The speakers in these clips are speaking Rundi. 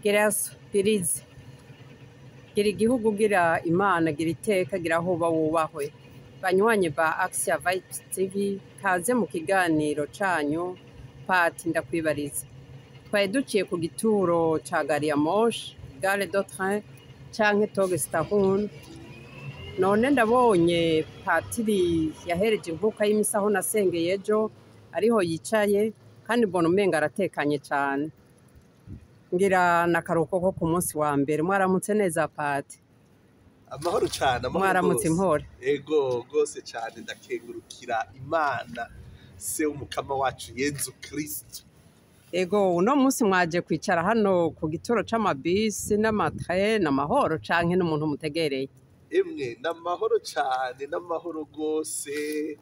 Gira irize, gira igihugu, gira Imana, gira iteka, gira aho uba wubahwe. Banywanyi ba Axia Vibes TV, kaze mu kiganiro canyu Pati Ndakwibariza. Twari duciye ku gituro ca gari ya moshi, gare de train canke Togstahun. None ndabonye patiri yahereje inkuka y'imisa aho nasengeye ejo, ariho yicaye, kandi mbona umenga aratekanye cane. Ngira n'akaruhuko ko ku munsi wa mbere. Mwaramutse neza, pati? Amahoro cyane, amahoro. Mwaramutse. Rwose. Impore. Ego, rwose cyane. Ndakengurukira Imana Se w'Umukama wacu Yezu Kristu. Ego, uno munsi mwaje kwicara hano ku gituro c'amabisi n'amatrain, n'amahoro canke n'umuntu mutegereye? Emwe, n'amahoro cyane, n'amahoro rwose.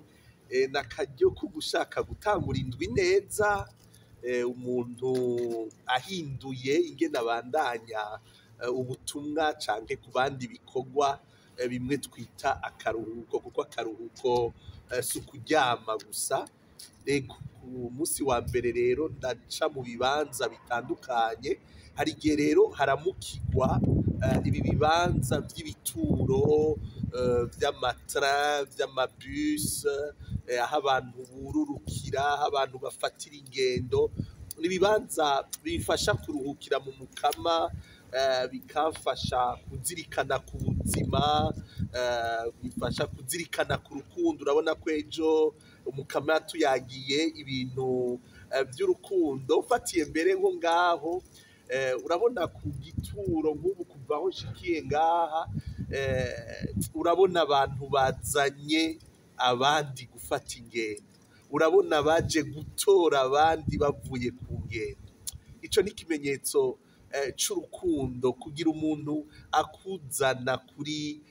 N'akaryo ko gushaka gutangura indwi neza, umuntu ahinduye ingene abandanya ubutumwa canke ku bandi bikorwa, bimwe twita akaruhuko, kuko akaruhuko si ukuryama gusa. Ego, ku munsi wa mbere rero ndaca mu bibanza bitandukanye. Hari igihe rero haramukigwa ibi bibanza by'ibituro vy'amatrain, vy'amabus, aho abantu bururukira, aho abantu bafatira ingendo. Ni ibibanza bifasha kuruhukira mu Mukama, bikamfasha kuzirikana ku buzima, bifasha kuzirikana ku rukundo. Urabona ko ejo Umukama yatuyagiye ibintu vy'urukundo. Ufatiye mbere nko ngaho, urabona ku gituro nk'ubu, kuva aho nshikiye ngaha, urabona abantu bazanye abandi gufata ingendo, urabona baje gutora abandi bavuye ku ngendo. Ico ni ikimenyetso c'urukundo, kugira umuntu akuzana kuri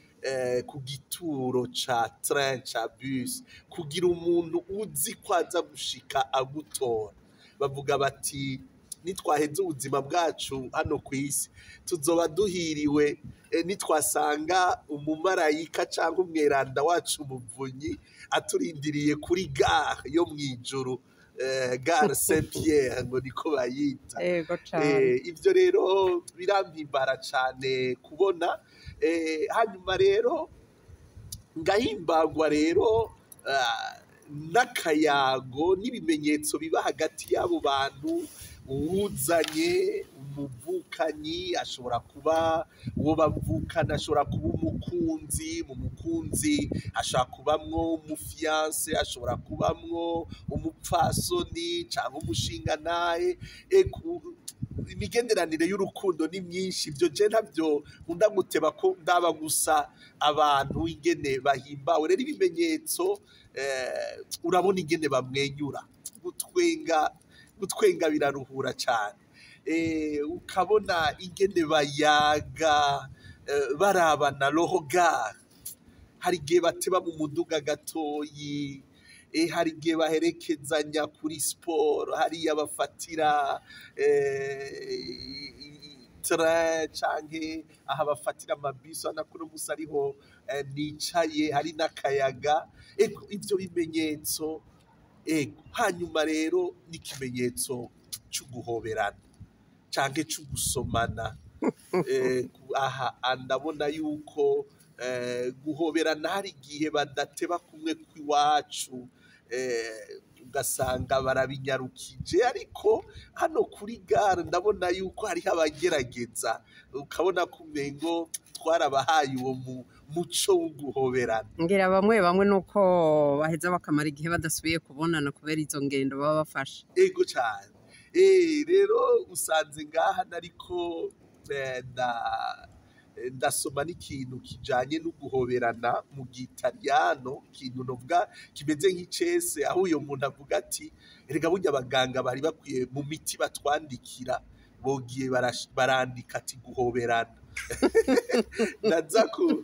ku gituro ca train, ca bus, kugira umuntu uzi ko aza gushika agutora. Bavuga bati nitwaheza ubuzima bwacu hano ku isi, tuzoba duhiriwe nitwasanga umumarayika cyangwa umweranda wacu umuvunyi aturindiriye kuri gare yo mu ijuru, gare Saint Pierre ngo niko bayita. Ego cane. Ibyo rero birampimbara cane kubona. Hanyuma rero ngahimbagwa rero n'akayago n'ibimenyetso biba hagati y'abo bantu. Uwuzanye umuvukanyi ashobora kuba uwo bavukana, ashobora kuba umukunzi, mu mukunzi ashobora kubamwo umufiancé, ashobora kubamwo umupfasoni cyangwa umushingantahe. Imigenderanire y'urukundo ni myinshi. Ibyo je ntabyo nkunda guteba ko ndaba gusa abantu ingene bahimbawe. Rero ibimenyetso, urabona ingene bamwenyura, gutwenga, gutwenga biraruhura cyane. Ukabona ingene bayaga, barabana le regard. Hari igihe bateba mu muduga gatoyi, hari igihe baherekezanya kuri siporo, hariya bafatira train canke aha bafatira amabisi. Urabona ko uno musi ariho nicaye, hari n'akayaga. Ego, ivyo bimenyetso. Ego, hanyuma rero n'ikimenyetso c'uguhoberana canke c'ugusomana. Aha ndabona yuko guhoberana hari igihe badateba kumwe kw'iwacu, ugasanga barabinyarukije, ariko hano kuri gare ndabona yuko hariho abagerageza, ukabona ko umengo twarabahaye uwo muco wo guhoberana. Ngira bamwe bamwe nuko baheza bakamara igihe badasubiye kubonana kubera izo ngendo baba bafashe. Ego cyane. Rero usanze ngaha nariko ndasoma n'ikintu kijanye no guhoberana mu Gitaliyano, ikintu novuga kimeze nk'icese, aho uyo muntu avuga ati: "Erega burya abaganga bari bakwiye mu miti batwandikira bogiye barandika ati guhoberana." Ndaza ku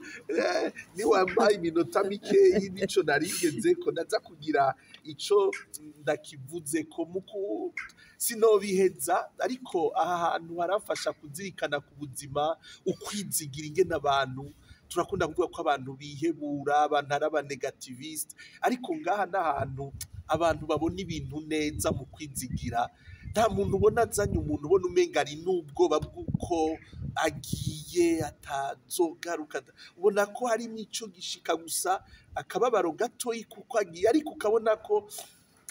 niwampaye iminota mikeyi, nico narigezeko, ndaza kugira ico ndakivuze ko muku sinobiheza. Ariko aha hantu harafasha kuzirikana ku buzima, ukwizigira, ingene abantu turakunda kuvuga ko abantu bihebura, abantu ari abanégativiste, ariko ngaha n'ahantu abantu babona ibintu neza mu kwizigira. Nta muntu ubona azanye umuntu ubona umenga ari n'ubwoba bw'uko agiye atazogaruka. Ubona ko harimo ico gishika gusa, akababaro gatoyi kuko agiye, ariko ukabona ko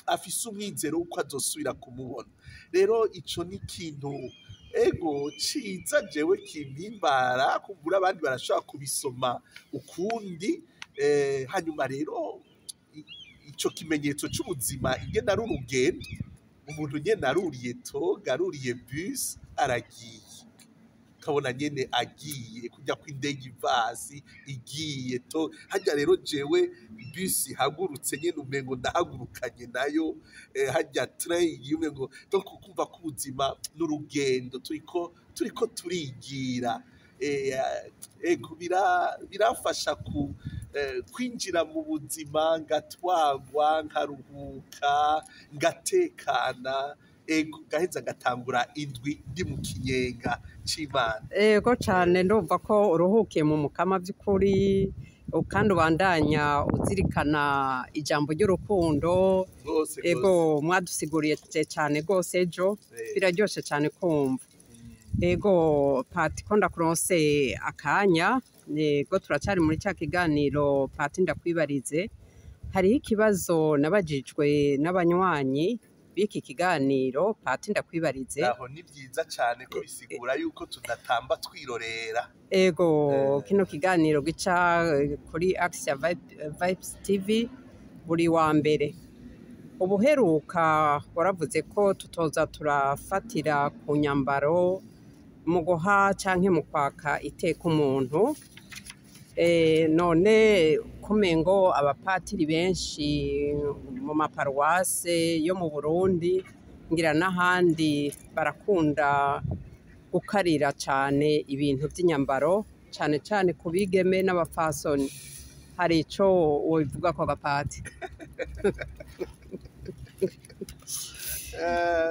afise umwizero w'uko azosubira kumubona. Rero ico ni ikintu ego ciza jewe kimpimbara, kumbura abandi barashobora kubisoma ukundi. Hanyuma rero ico kimenyetso c'ubuzima, ingene ari urugendo, umuntu nyene aruriye toga, aruriye bus, aragiye, ukabona nyene agiye kujya kw'indege ivasi igiye to harya. Rero jewe bus ihagurutse nyene umengo ndahagurukanye nayo, harya train igiye umengo, donc kumva ko ubuzima n'urugendo turiko turigira. Ego birafasha ku kwinjira mu buzima, ngatwagwa, nkaruhuka, ngatekana, ego ngaheza ngatangura indwi ndi mu kinyenga c'Imana. Ego cane, ndumva ko uruhukiye mu Mukama by'ukuri, kandi ubandanya uzirikana ijambo ry'urukundo. Rwose rwose. Ego, mwadusiguriye cane rwose ejo. Biraryoshe cane kumva. Ego Pati, ko ndakuronse akanya, ego turacari muri ca kiganiro Pati ndakwibarize. Hariho ikibazo nabajijwe n'abanywanyi b'iki kiganiro Pati ndakwibarize. Aho ni byiza cane ko bisigura yuko tudatamba twirorera. Ego, kino kiganiro gica kuri Axia Vibes TV buri wa mbere. Ubuheruka waravuze ko tutoza turafatira ku nyambaro mu guha canke mu kwaka iteka umuntu. None kumengo abapatiri benshi mu maparuwase yo mu Burundi, ngira n'ahandi, barakunda gukarira cane ibintu vy'inyambaro, cane cane ku bigeme n'abapfasoni. Hari ico wobivuga ko gapati?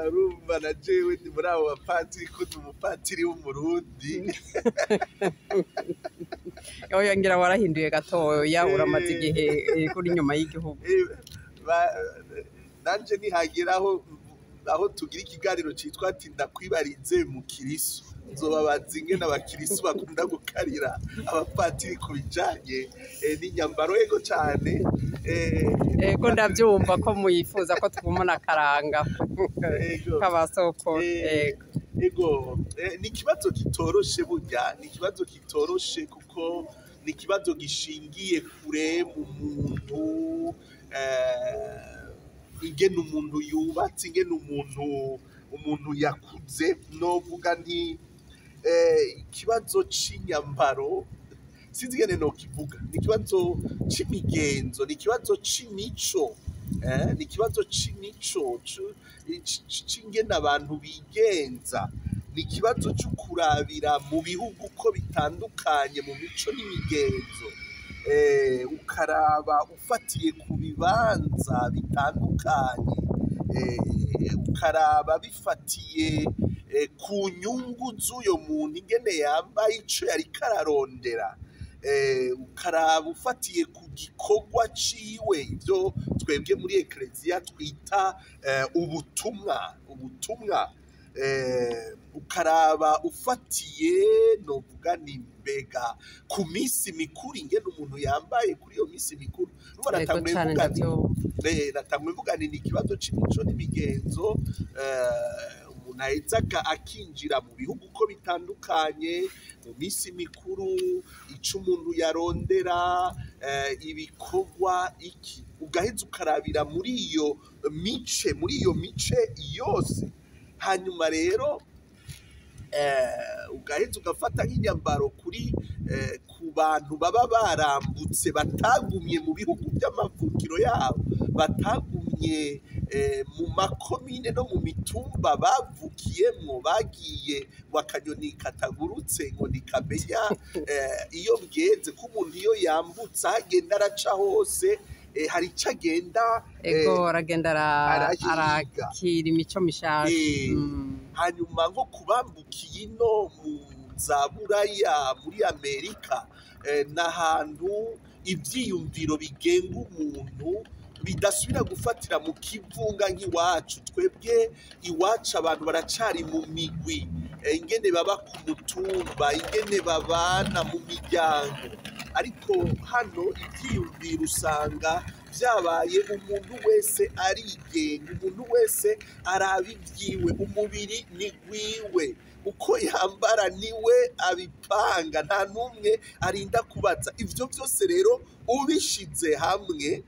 Urumva na jewe ndi muri abo bapatiri, ko ndi umupatiri w'Umurundi. Oya, ngira warahinduye gatoya, uramaze igihe kuri inyuma y'igihugu. Nanje nihagera aho tugira ikiganiro citwa ati ndakwibarize mu kirisu, nzobabaza ingene abakirisu bakunda gukarira abapatiri ku bijanye n'inyambaro. Ego cane. Ego, ndavyumva ko muyifuza ko tugumana akaranga k'abasokuru. Ego. Ego, ni ikibazo kitoroshe burya, ni ikibazo kitoroshe kuko ni ikibazo gishingiye kure mu muntu, ingene umuntu yubatse, ingene umuntu yakuze. Novuga nti ikibazo c'inyambaro, sinzi ingene nokivuga, ni ikibazo c'imigenzo, ni ikibazo c'imico, ni ikibazo c'imico c'ingene abantu bigenza, ni ikibazo co kurabira mu bihugu uko bitandukanye mu mico n'imigenzo, ukaraba ufatiye ku bibanza bitandukanye, ukaraba bifatiye ku nyungu z'uyo muntu ingene yambaye, ico yariko ararondera, ukaraba ufatiye ku gikorwa ciwe, ivyo twebwe muri ekleziya twita ubutumwa, ukaraba ufatiye, novuga ni mbega ku minsi mikuru, ingene umuntu yambaye kuri iyo minsi mikuru. Urumva Ego natanguye cane, mvuga nti ndavyumva. Natanguye mvuga nti ni ikibazo c'imico n'imigenzo, umuntu aheza akinjira mu bihugu uko bitandukanye mu minsi mikuru, ico umuntu yarondera, ibikorwa iki, ugaheza ukarabira muri iyo mice yose. Hanyuma rero ugaheza ugafata nk'inyambaro kuri ku bantu baba barambutse, batagumye mu bihugu by'amavukiro yabo, batagumye mu makomine no mu mitumba bavukiyemwo, bagiye ngo akanyoni katagurutse ngo ntikamenya iyo bweze, ko umuntu iyo yambutse aho agenda araca hose, hari ico agenda Ego, aragenda arahiga. Arakira imico mishasha. Hanyuma nko kubambukiye ino mu za Buraya, muri Amerika, n'ahantu ivyiyumviro bigenga umuntu. Bidasubira gufatira mu kivunga nk'iwacu. Twebwe iwacu abantu baracari mu migwi, ingene baba ku mutumba, ingene babana mu miryango. Ariko hano ivyiyumviro usanga vyabaye umuntu wese arigenga, umuntu wese araba ivyiwe, umubiri ni gwiwe, uko yambara niwe abipanga, nta n'umwe arinda kubaza. Ivyo vyose rero ubishize hamwe,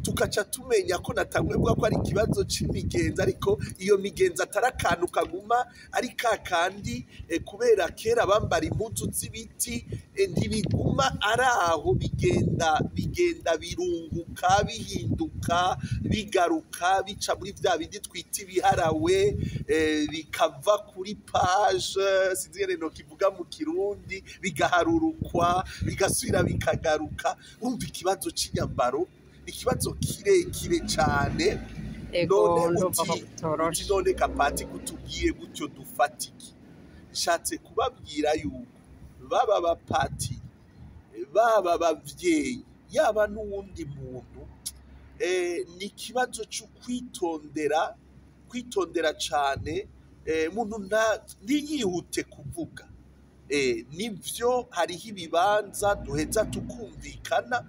tukaca tumenya ko natangwe kuvuga ko ari ikibazo c'imigenzo, ariko iyo migenzo atari akantu kaguma ari ka kandi, kubera kera bambara impuzu z'ibiti, ntibiguma ari aho, bigenda birunguka, bihinduka, bigaruka, bica muri vya bindi twita ibiharawe, bikava kuri page, sinzi ingene nokivuga mu Kirundi, bigaharurukwa, bigasubira bikagaruka. Urumva ikibazo c'inyambaro ikibazo kirekire cane. Ego. None Ndumva ko uti bitoroshe. None kapati kutubwiye gutyo dufatiki, nshatse kubabwira yuko baba abapatiri, baba abavyeyi, yaba n'uwundi muntu, ni ikibazo co kwitondera, kwitondera cane, umuntu ntiyihute kuvuga. Nivyo hariho ibibanza duheza tukumvikana,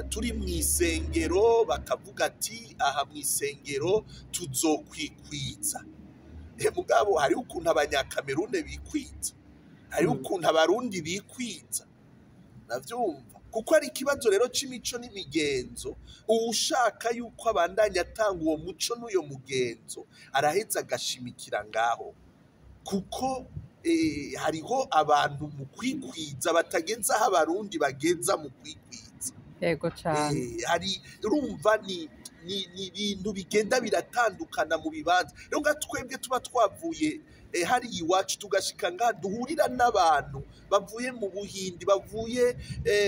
turi mw'isengero bakavuga ati aha mw'isengero tuzokwikwiza. Mugabo hariho ukuntu Abanyakamerune bikwiza, hariho ukuntu Abarundi bikwiza, navyumva kuko ari ikibazo rero c'imico n'imigenzo. Uwushaka yuko abandanya atanga uwo muco n'uyo mugenzo araheza agashimikira ngaho, kuko hariho abantu mu kwikwiza batageza aho Abarundi bageza mu kwikwiza. Ego cane. Hari urumva ni ibintu bigenda biratandukana mu bibanza. Rero nka twebwe tuba twavuye hariya iwacu tugashika ngaha, duhurira n'abantu bavuye mu Buhindi, bavuye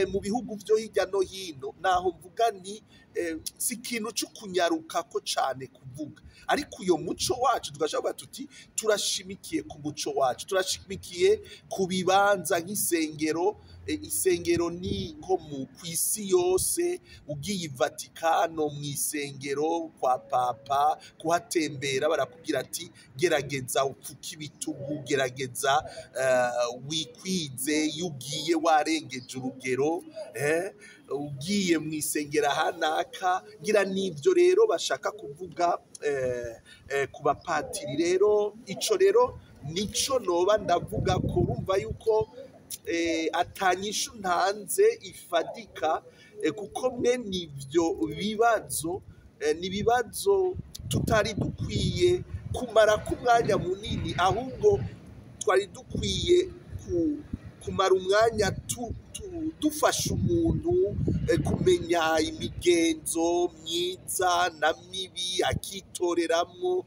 mu bihugu vyo hirya no hino, naho mvuga nti si ikintu co kunyarukako cane kuvuga, ariko uyo muco wacu tugashobora kuvuga tuti turashimikiye ku muco wacu, turashimikiye ku bibanza nk'isengero. Isengero ni nko mu kw'isi yose, ugiye i Vatikano mw'isengero kwa Papa kuhatembera, barakubwira ati gerageza upfuke ibitugu, gerageza wikwize iyo ugiye warengeje urugero, ugiye mw'isengero ahanaka ngira. Nivyo rero bashaka kuvuga ku bapatiri. Rero ico rero nico noba ndavuga ko urumva yuko atanyishu ntanze ifadika, kuko mwene ivyo bibazo ni ibibazo tutari dukwiye kumara k'umwanya munini, ahubwo twari dukwiye kumara umwanya dufasha umuntu kumenya imigenzo myiza na mibi, akitoreramwo,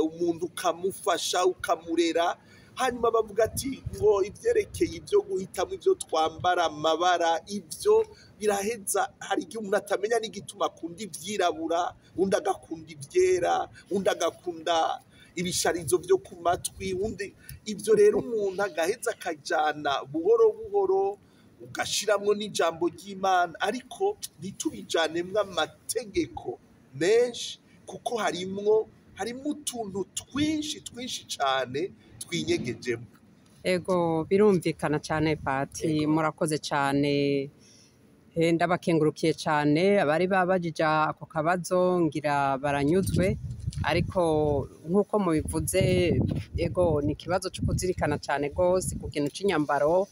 umuntu ukamufasha, ukamurera. Hanyuma bavuga ati ngo ivyerekeye ibyo guhitamo ibyo twambara, amabara, ibyo biraheza. Hari igihe umuntu atamenya n'igituma akunda ivyirabura, undi agakunda ivyera, undi agakunda ibisharizo vyo ku matwi, undi ivyo. Rero umuntu agaheza akajana buhoro buhoro, ugashiramwo n'ijambo ry'Imana, ariko ntitubijanemwo amategeko menshi, kuko harimwo utuntu twinshi twinshi cane twinyegejemo. Ego, birumvikana cane pati. Ego. Murakoze cane. Ndabakengurukiye cane abari babajije ako kabazo, ngira baranyuzwe. Ariko nk'uko mubivuze, ego, ni ikibazo co kuzirikana cane gose ku kintu c'inyambaro.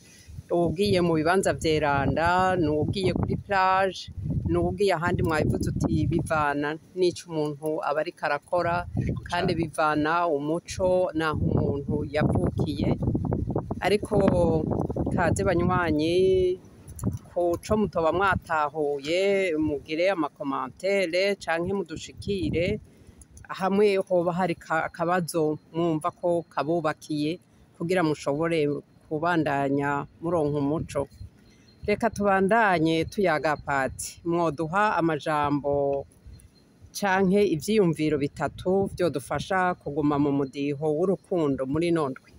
Uwugiye mu bibanza vyeranda, n'uwugiye kuri plage, n'uwugiye ahandi, mwabivuze uti bivana n'ico umuntu aba ariko arakora, Ego kandi cane. bivana umuco n'aho umuntu yavukiye. Ariko kaze banywanyi, kuco mutoba mwatahuye, mugire ama commentaires canke mudushikire hamwe hoba hari akabazo mwumva ko kabubakiye, kugira mushobore kubandanya muronka umuco. Reka tubandanye tuyaga pati, mwoduha amajambo canke ivyiyumviro bitatu vyodufasha kuguma mu mudiho w'urukundo muri ino ndwi?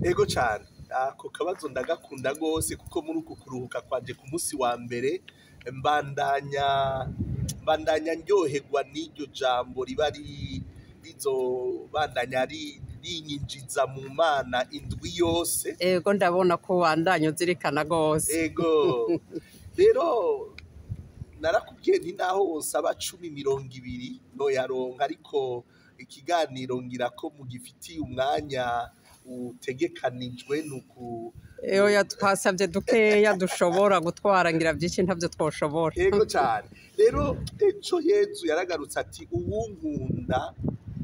Ego cane, ako kabazo ndagakunda gose, kuko muri uku kuruhuka kwanje ku munsi wa mbere Mbandanya ndyoherwa n'iryo jambo riba rizobandanya rinyinjiza mu Mana indwi yose. Ego, ndabona ko wandanya uzirikana rwose. Ego, rero narakubwiye nti naho wosaba 10, 20 noyaronka, ariko ikiganiro ngira ko mugifitiye umwanya utegekanijwe nuku. Oya, twasabye dukeya dushobora gutwara, ngira byinshi ntabyo twoshobora. Ego cyane. Rero ejo Yezu yaragarutse ati: "Uwunkunda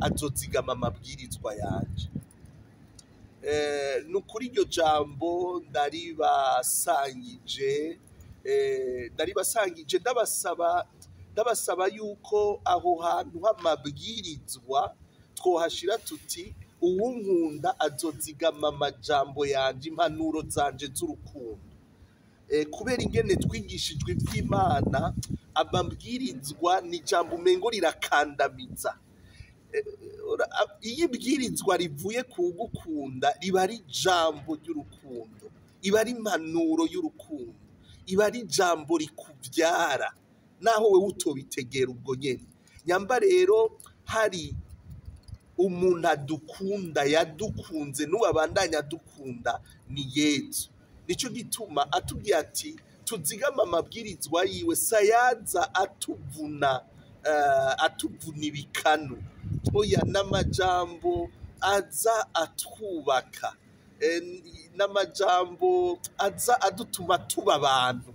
azozigama amabwirizwa yanje." Ni ukuri iryo jambo ndaribasangije, ndabasaba yuko aho hantu h'amabwirizwa twohashira tuti: "Uwunkunda azozigama amajambo yanje, impanuro zanje z'urukundo." Kubera ingene twigishijwe ivy'Imana, amabwirizwa ni ijambo umengo rirakandamiza. Iyo ibwirizwa rivuye ku gukunda, riba ari ijambo ry'urukundo, iba ari impanuro y'urukundo, iba ari ijambo rikuvyara naho wewe utobitegera ubwo nyene. Nyamba rero hari umuntu adukunda, yadukunze, n'ubu abandanya adukunda, ni Yezu. Nico gituma atubwiye ati tuzigama amabwirizwa yiwe. Sayaza atuvuna ibikanu, oya, n'amajambo aza atwubaka, n'amajambo aza adutuma tuba abantu.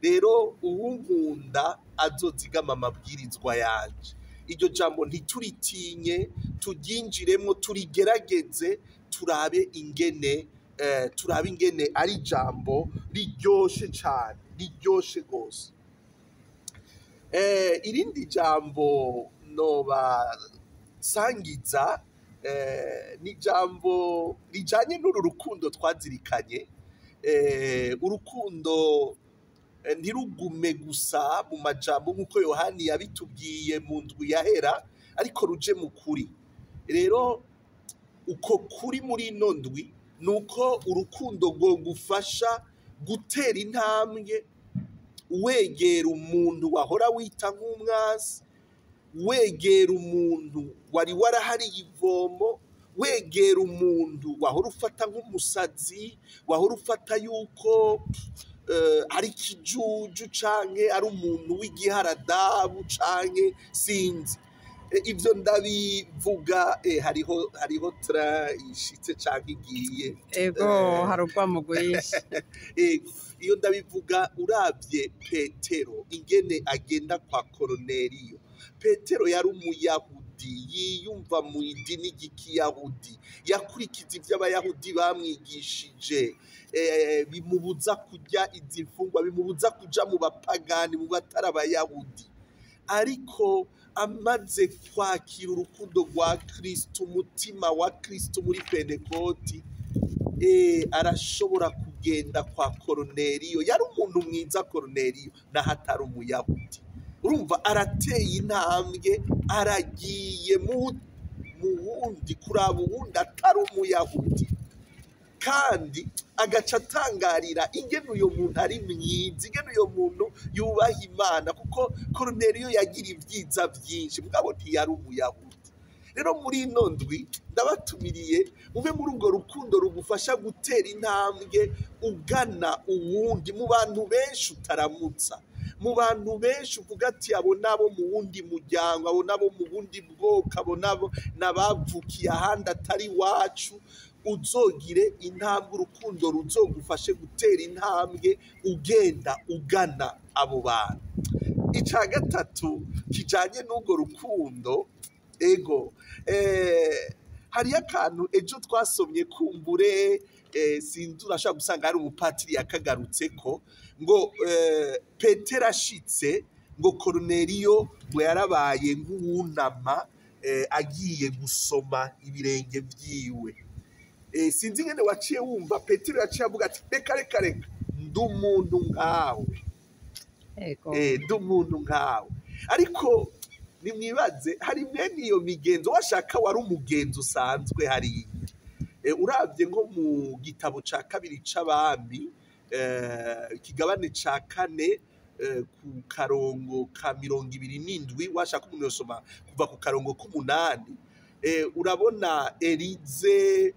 Rero uwunkunda azozigama amabwirizwa yanje. Iryo jambo ntituritinye, turyinjiremwo, turigerageze, turabe ingene ari ijambo riryoshe cane, riryoshe gose. Irindi jambo nobasangiza ni ijambo rijanye n'uru rukundo twazirikanye. Urukundo ntirugume gusa mu majambo nk'uko Yohani yabitubwiye mu ndwi yahera, ariko ruje mu kuri. Rero uko kuri muri ino ndwi ni uko urukundo rwogufasha gutera intambwe wegera umuntu wahora wita nk'umwasi, wegera umuntu wari warahariye ivomo, wegera umuntu wahora ufata nk'umusazi, wahora ufata yuko ari ikijuju canke ari umuntu w'igiharadabu canke sinzi. Ivyo ndabivuga, hariho train ishitse canke igiye. Ego, hari urwamo rwinshi. Iyo ndabivuga uravye Petero ingene agenda kwa Koroneliyo. Petero yari umuyahudi yiyumva mu idini ry'ikiyahudi, yakurikiza ivyo abayahudi bamwigishije, bimubuza kurya izi mfungwa, bimubuza kuja mu bapagani, mu batari abayahudi. Ariko amaze kwakira urukundo rwa Kristo, umutima wa Kristo muri Pentekoti, arashobora kugenda kwa Koroneliyo. Yari umuntu mwiza Koroneliyo, naho atari umuyahudi. Urumva arateye intambwe, aragiye mu wundi kuraba uwundi atari umuyahudi, kandi agaca atangarira ingene uyo muntu ari mwiza, ingene uyo muntu yubaha Imana, kuko Koroneliyo yagira ibyiza byinshi, mugabo ntiyari umuyahudi. Rero muri ino ndwi ndabatumiriye mube muri urwo rukundo rugufasha gutera intambwe ugana uwundi mu bantu benshi utaramutsa, mu bantu benshi uvuga ati abo nabo mu wundi muryango, abo nabo mu bundi bwoko, abo nabo n'abavukiye ahandi atari iwacu. Uzogire intambwe, urukundo ruzogufashe gutera intambwe ugenda ugana abo bantu. Ica gatatu kijanye n'urwo rukundo, ego, hariyo akantu ejo twasomye, kumbure sinzi, urashobora gusanga hari umupatiri yakagarutseko, ngo Petero ashitse, ngo Koroneliyo ngo yarabaye nk'uwunama agiye gusoma ibirenge vyiwe. Sinzi ingene waciye wumva Petero yaciye avuga ati: "Reka, reka, reka, ndi umuntu nkawe." Ndi umuntu nkawe. Ariko nimwibaze, hari mwene iyo migenzo, washaka wari umugenzo usanzwe hariya. Uravye nko mu gitabo ca kabiri c'abami, ikigabane ca kane, ku karongo ka 27, washaka umuntu yosoma kuva ku karongo k'8. Urabona Elize,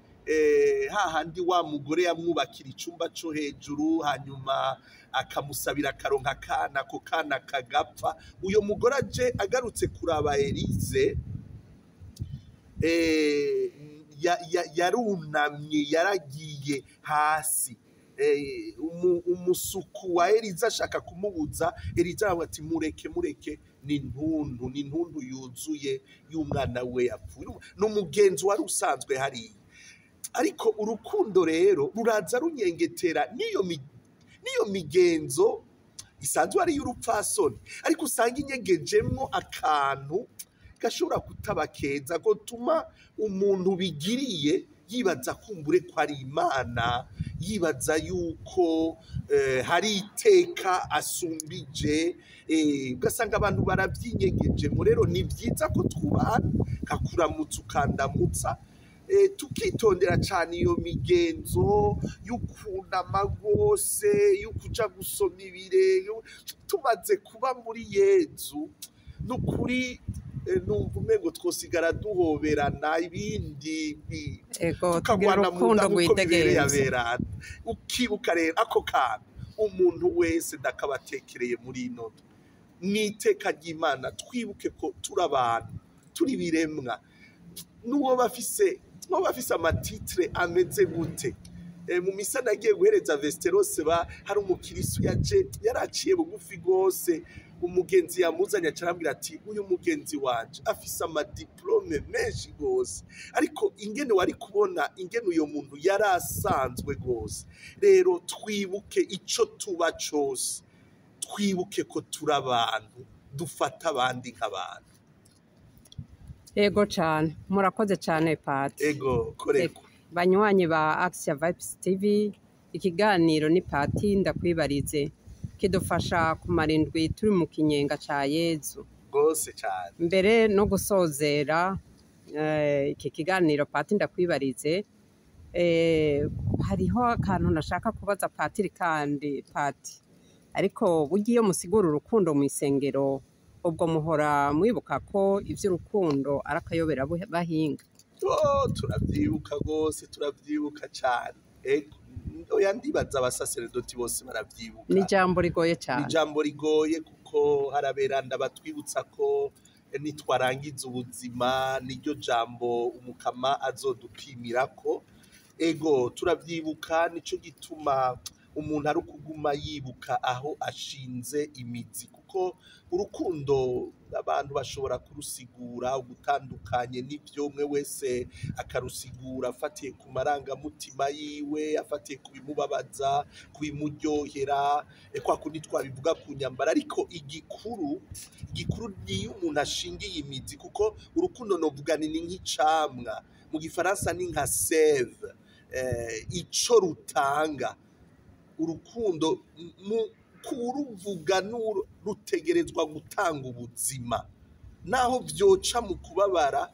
hahandi wa mugore yamwubakira icumba co hejuru, hanyuma akamusabira akaronka akana, ako kana kagapfa. Uyo mugore aje agarutse kuraba Elize, yarunamye, yaragiye hasi. Umusuku wa Elize ashaka kumubuza, Elize aravuga ati mureke, mureke, ni intuntu, ni intuntu yuzuye y'umwana we yapfuye. Ni umugenzi wari usanzwe hariya. Ariko urukundo rero ruraza runyengetera n'iyo migenzo isanzwe ari iy'urupfasoni, ariko usanga inyegejemwo akantu gashobora kutaba keza, gotuma umuntu bigiriye yibaza kumbure ko ari Imana, yibaza yuko hari iteka asumbije, ugasanga abantu baravyinyegeje. Rero ni vyiza ko twubahana, kakuramutsa ukandamutsa, tukitondera cane iyo migenzo y'ukunama rwose, y'ukuja gusoma ibirenge. Tumaze kuba muri Yezu, nukuri numva umengo twosigara duhoberana, ibindi Ego, tugira tukagwana mu urukundo nda nk'uko bibereye rwidegemvya. aberana. Ukibuka rero ako kantu, umuntu wese ndakabatekereye muri ino ndwi mw'iteka ry'Imana, twibuke ko turi abantu, turi ibiremwa, n'uwo bafise ama titres ameze gute. Mu misa nagiye guhereza Vesterose, ba hari umukirisu yaje yaraciye bugufi gose. Umugenzi yamuzanye aca arambwira ati uyu mugenzi wanje afise ama diplômes menshi gose, ariko ingene wari kubona ingene uyo muntu yari asanzwe gose. Rero twibuke ico tuba cose, twibuke ko turi abantu, dufata abandi nk'abantu. Ego cane, murakoze cane, Pati. Ego, koreko. Banywanyi ba Axia Vibes TV, ikiganiro ni Pati Ndakwibarize, kidufasha kumara indwi turi mu kinyenga ca Yezu. Rwose cane. Mbere no gusozera iki kiganiro Pati Ndakwibarize, hariho akantu nashaka kubaza Patiri kandi Pati. Ariko burya iyo musigura urukundo mw'isengero, ubwo muhora mwibuka ko ivy'urukundo ari akayobera bahinga? Oh, turavyibuka rwose, turavyibuka cane. Ego, oya, ndibaza abasaseredoti bose baravyibuka. Ni ijambo rigoye Ni cane. ijambo rigoye, kuko haraberanda batwibutsa ko nitwarangiza ubuzima niryo jambo Umukama azodupimirako. Ego, turavyibuka, nico gituma umuntu ari ukuguma yibuka aho ashinze imizi, kuko urukundo abantu bashobora kurusigura ugutandukanye n'ivyo, umwe wese akarusigura afatiye ku marangamutima yiwe, afatiye ku bimubabaza, ku bimuryohera, kwa kundi twabivuga ku nyambara. Ariko igikuru, igikuru ni iyo umuntu ashingiye imizi, kuko urukundo novuga ni nk'icamwa, mu gifaransa ni nka sève, ico rutanga. Urukundo mu kuruvuga rutegerezwa gutanga ubuzima, naho vyoca mu kubabara,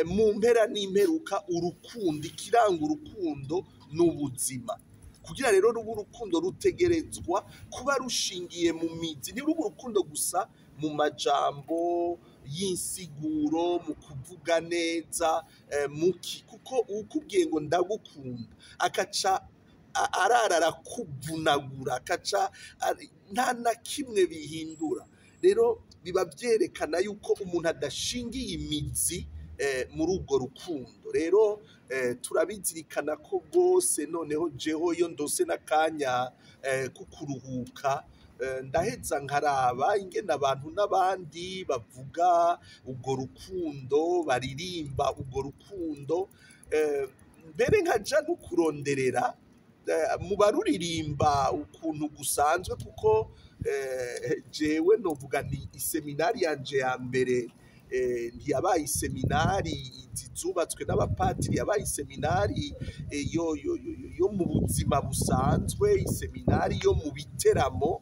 mu mpera n'imperuka urukundo, ikiranga urukundo ni ubuzima. Kugira rero rube urukundo, rutegerezwa kuba rushingiye mu mizi. Ntiruba urukundo gusa mu majambo y'insiguro, mu kuvuga neza, muki kuko uwukubwiye ngo ndagukunda akaca arara arakuvunagura, akaca nta na kimwe bihindura. Rero biba vyerekana yuko umuntu adashingiye imizi muri urwo rukundo. Rero turabizirikana ko rwose. Noneho jeho iyo ndose n'akanya ko kuruhuka, ndaheza nkaraba ingene abantu n'abandi bavuga urwo rukundo, baririmba urwo rukundo, mbere nkaja no kuronderera mu baruririmba ukuntu gusanzwe, kuko jewe novuga ni iseminari yanje ya mbere, ntiyabaye iseminari izi zubatswe n'abapatiri, yabaye iseminari yo mu buzima busanzwe, iseminari yo mu biteramo,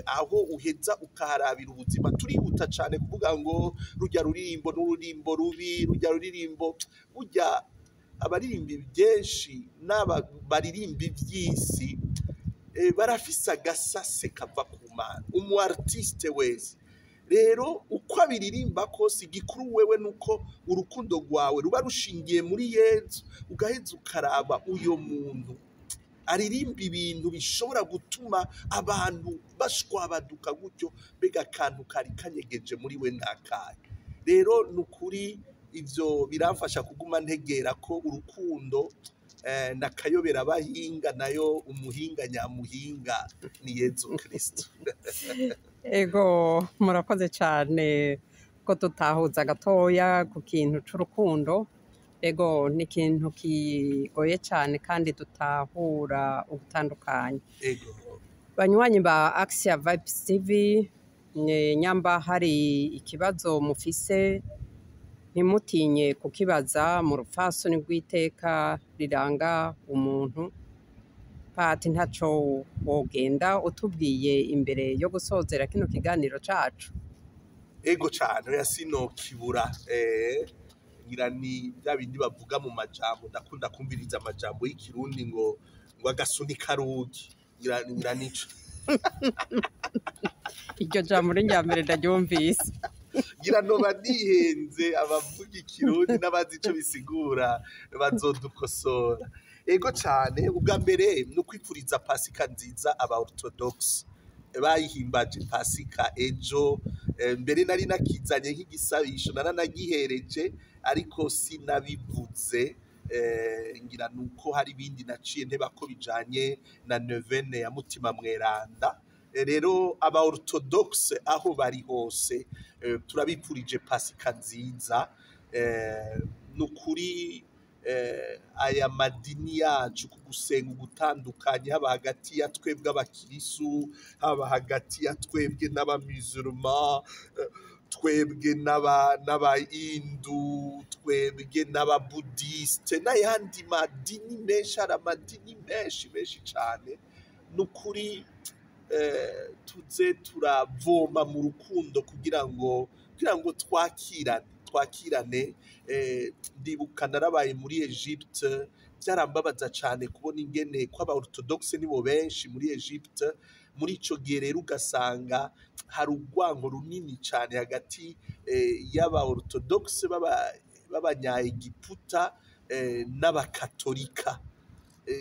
aho uheza ukaharabira ubuzima. Turihuta cane kuvuga ngo rurya ruririmbo n'ururimbo rubi, rurya ruririmbo. Burya abaririmba byinshi n'aba baririmba ivy'isi Barafise agasase kava ku Mana, umu artiste wese rero uko abiririmba kose, igikuru wewe nuko urukundo rwawe ruba rushingiye muri Yezu, ugaheza ukaraba uyo muntu aririmba ibintu bishobora gutuma abantu bashwabaduka gutyo, mbega akantu kari kanyegeje muri we nakahe? Rero ni ukuri ivyo biramfasha kuguma ntegera ko urukundo nakayobera abahinga, nayo umuhinga nyamuhinga ni Yezu Kristo. Ego, murakoze cyane ko tutahuza gatoya ku kintu c'urukundo. Ego, ni ikintu kigoye cyane kandi dutahura ugutandukanye. Ego. Banywanyi ba Axia Vibes TV, nyamba hari ikibazo mufise, ntimutinye kukibaza mu rupfasoni rw'iteka riranga umuntu. Pati, ntaco wogenda utubwiye imbere yo gusozera kino kiganiro cacu? Ego cane, oya, sinokibura. Ngira ni bya bindi bavuga mu majambo, ndakunda kumviriza amajambo y'ikirundi ngo agasunika rugi, ngira nico. Iryo jambo ni irya mbere ndaryumvise. Ngira noba nihenze, abavuga ikirundi n'abazi ico bisigura bazodukosora. Ego cane, ubwa mbere ni ukwipfuriza Pasika nziza aba orthodox bayihimbaje Pasika ejo. Mbere nari nakizanye nk'igisabisho, naranagihereje ariko sinabivuze. Ngira nuko hari ibindi naciye nteba ko bijanye na neuvaine ya Mutima Mweranda. Rero aba orthodoxe aho bari hose, turabipfurije Pasika nziza. Nukuri aya madini yacu, ku gusenga ugutandukanye, haba hagati ya twebwe abakirisu, haba hagati ya twebwe n'abamusulman, twebwe n'abahindu, twebwe n'ababudiste n'ayandi madini menshi, hari amadini menshi menshi cane. Nukuri tuze turavoma mu rukundo kugira ngo twakirane. Ndibuka narabaye muri Egypte, byarambabaza cane kubona ingene ko aba orthodoxe nibo benshi muri Egypte. Muri ico gihe rero ugasanga hari urwango runini cane hagati y'aba orthodoxe b'abanyaegiputa n'abakatolika.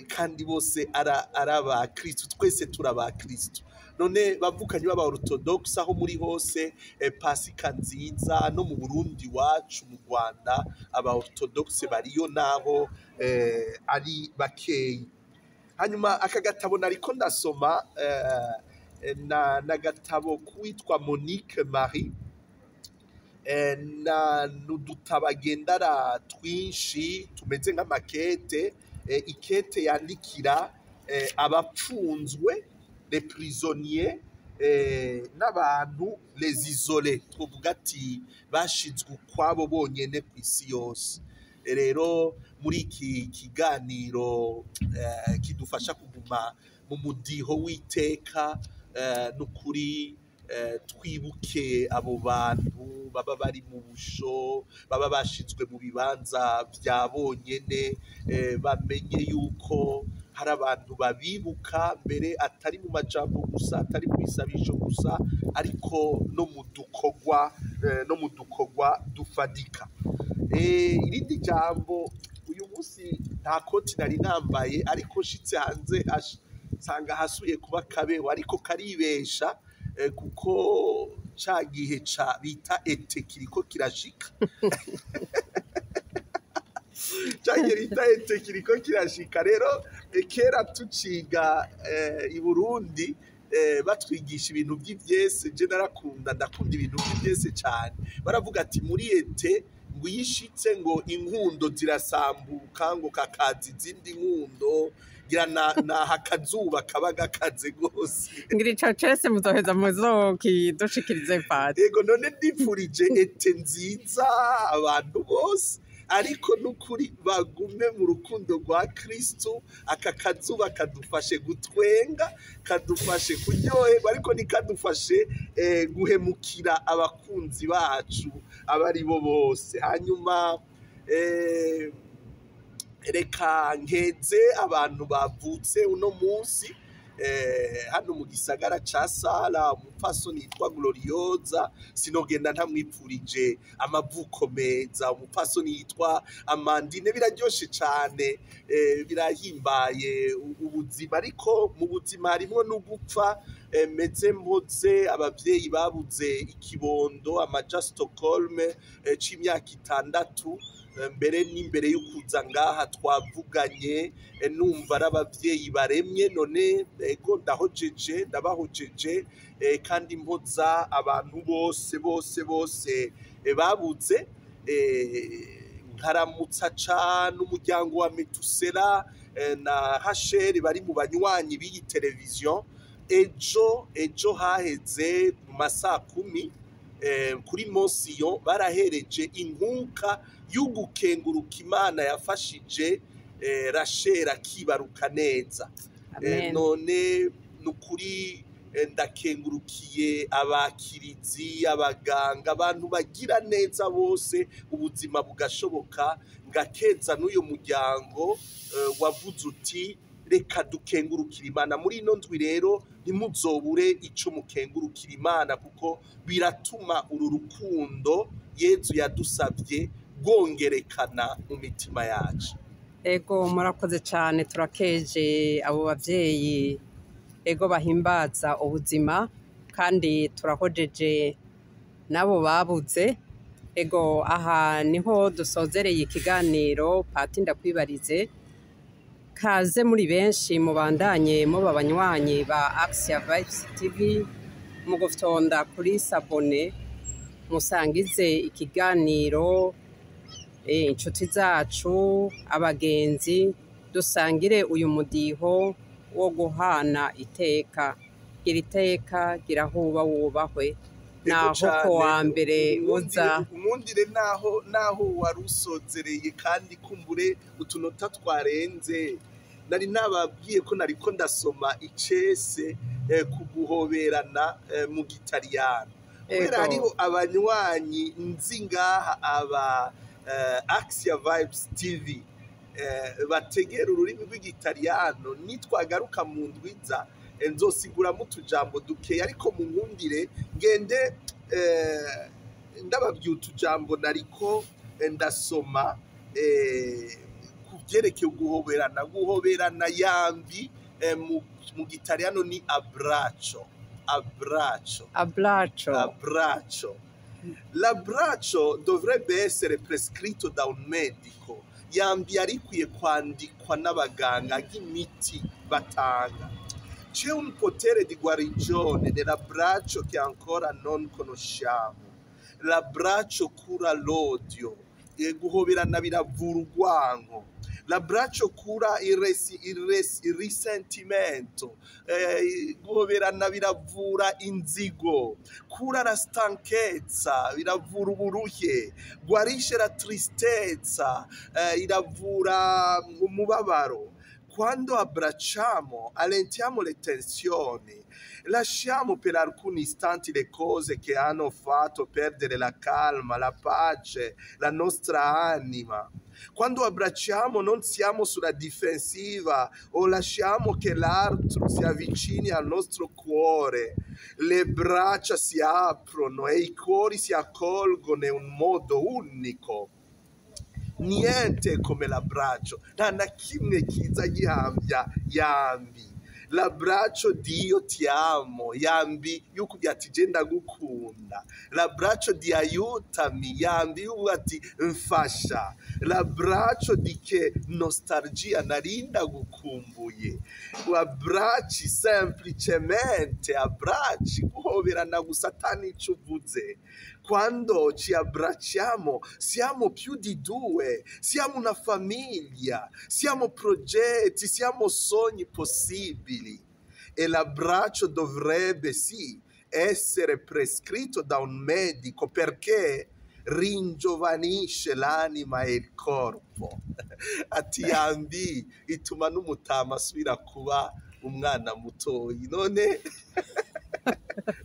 Kandi bose ari abakristu, twese turi abakristu. None bavukanye b'aba orthodoxe aho muri hose, Pasika nziza. No mu Burundi wacu, mu Rwanda, aba orthodoxe bariyo naho ari bakeyi. Hanyuma aka gatabo nariko ndasoma na gatabo kuwitwa Monique Marie, na n'udutabo agendana twinshi tumeze nk'amakete, ikete yandikira abapfunzwe, les prisonniers, n'abantu les isolés, twovuga ati bashizwe ukwabo bonyene ku isi yose. Rero muri iki kiganiro kidufasha kuguma mu mudiho w'iteka, n'ukuri twibuke abo bantu baba bari mu busho, baba bashizwe mu bibanza vya bonyene, bamenye yuko hari abantu babibuka, mbere atari mu majambo gusa, atari mu bisabisho gusa, ariko no mu dukorwa dufadika. Irindi jambo, uyu munsi nta koti nari nambaye, ariko nshitse hanze nsanga hasubiye kuba kabeho, ariko karibesha, kuko ca gihe ca bita été kiriko kirashika, ca gihe bita été kiriko kirashika. Rero kera tuciga i Burundi, batwigisha ibintu vy'ivyese, je narakunda, ndakunda ibintu vy'ivyese cane. Baravuga ati muri été ngo iyo ishitse ngo inkundo zirasambuka, ngo kakaza izindi nkundo. Ngira naha akazuba kaba gakaze gose. Ngira ico cese muzoheza muzokidushikirize, Pati. Yego, none ndipfurije été nziza abantu bose, ariko n'ukuri bagume mu rukundo rwa Kristo. Aka kazuba kadufashe gutwenga, kadufashe kuryoherwa, ariko ntikadufashe guhemukira abakunzi bacu abo ari bo bose. Hanyuma reka nkeze abantu bavutse uno munsi. Hano mu gisagara ca Sala, umupfasoni yitwa Glorioza, sinogenda ntamwipfurije amavuko meza. Umupfasoni yitwa Amandine, biraryoshe cane, birahimbaye ubuzima, ariko mu buzima harimwo no gupfa. Meze mpoze abavyeyi babuze ikibondo amaja Stockholm c'imyaka 6. Mbere n'imbere y'ukuza ngaha twavuganye, numva ari abavyeyi baremye. None ego, ndahojeje, ndabahojeje, kandi mpoza abantu bose bose bose babuze. Nkaramutsa cane umuryango wa Metusela na Hasheri bari mu banywanyi b'iyi televiziyo. Ejo haheze mu masaa 10 kuri Monsiyo barahereje inkunka y'ugukenguruka Imana yafashije Rachel akibaruka neza. Amen. None nukuri ndakengurukiye abakirizi, abaganga, abantu bagira neza bose, ubuzima bugashoboka. Ngakeza n'uyu muryango wavuze uti: "Reka dukengurukira Imana." Muri ino ndwi rero ntimuzobure ico mukengurukira Imana, kuko biratuma uru rukundo Yezu yadusabye rwongerekana mu mitima yacu. Ego, murakoze cyane. Turakeje abo bavyeyi, ego, bahimbaza ubuzima, kandi turahojeje nabo babuze. Ego, aha niho dusozereye ikiganiro Pati Ndakwibarize. Kaze muri benshi, mubandanye muba abanywanyi ba Axia Vibes TV mu gufyonda kuri s'abonner, musangize ikiganiro inshuti zacu, abagenzi, dusangire uyu mudiho wo guhana iteka. Gira iteka, gira aho uba, wubahwe. Naho ko wa mbere uza. Umwundire naho wari usozereye, kandi kumbure utunota twarenze. Nari nababwiye ko nariko ndasoma icese ku guhoberana mu Gitaliyano, kubera hariho abanywanyi nzi ngaha aba Axia Vibes TV bategera ururimi rw'Igitaliyano. Nitwagaruka mu ndwiza nzosiguramo utujambo dukeya, ariko mu nkundire ngende ndababwiye utujambo nariko ndasoma ku byerekeye guhoberana. Guhoberana, yambi, mu Gitaliyano ni abbraccio, abbraccio. Abbraccio. Abbraccio. L'abbraccio dovrebbe essere prescritto da un medico. Yambi yarikwiye kwandikwa n'abaganga nk'imiti batanga. C'è un potere di guarigione nell'abbraccio che ancora non conosciamo. L'abbraccio cura l'odio. Guhoberana biravura urwanko. L'abbraccio cura il risentimento. Guhoberana biravura inzigo. Cura la stanchezza, biravura uburuhe. Guarisce la tristezza, iravura umubabaro. Quando abbracciamo, allentiamo le tensioni, lasciamo per alcuni istanti le cose che hanno fatto perdere la calma, la pace, la nostra anima. Quando abbracciamo non siamo sulla difensiva o lasciamo che l'altro si avvicini al nostro cuore. Le braccia si aprono e i cuori si accolgono in un modo unico. Niente è come l'abbraccio, nta na kimwe kiza gihambya yambi. L'abbraccio di "io ti amo", yambi y'ukubwira ati: "Je ndagukunda". L'abbraccio di "aiutami", yambi y'ukuvuga ati: "Mfasha". L'abbraccio di "che nostalgia, nari ndagukumbuye". Abbracci semplicemente, abbracci, guhoberana gusa ata n'ico uvuze. Quando ci abbracciamo siamo più di due, siamo una famiglia, siamo progetti, siamo sogni possibili. E l'abbraccio dovrebbe sì essere prescritto da un medico, perché ringiovanisce l'anima e il corpo. Ati yambi ituma n'umutama asubira kuba umwana mutoyi. None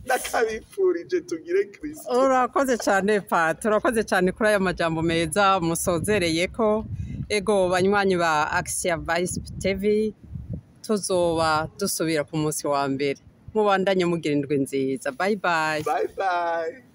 ndakabipfurije, tugire Kristo. Urakoze cyane Pati, urakoze cyane kuri aya majambo meza musozereye ko. Ego, banywanyi ba Axia Vice TV. Tuzoba dusubira ku munsi wa mbere. Mubandanye mugira indwi nziza. Bye bye. Bye bye.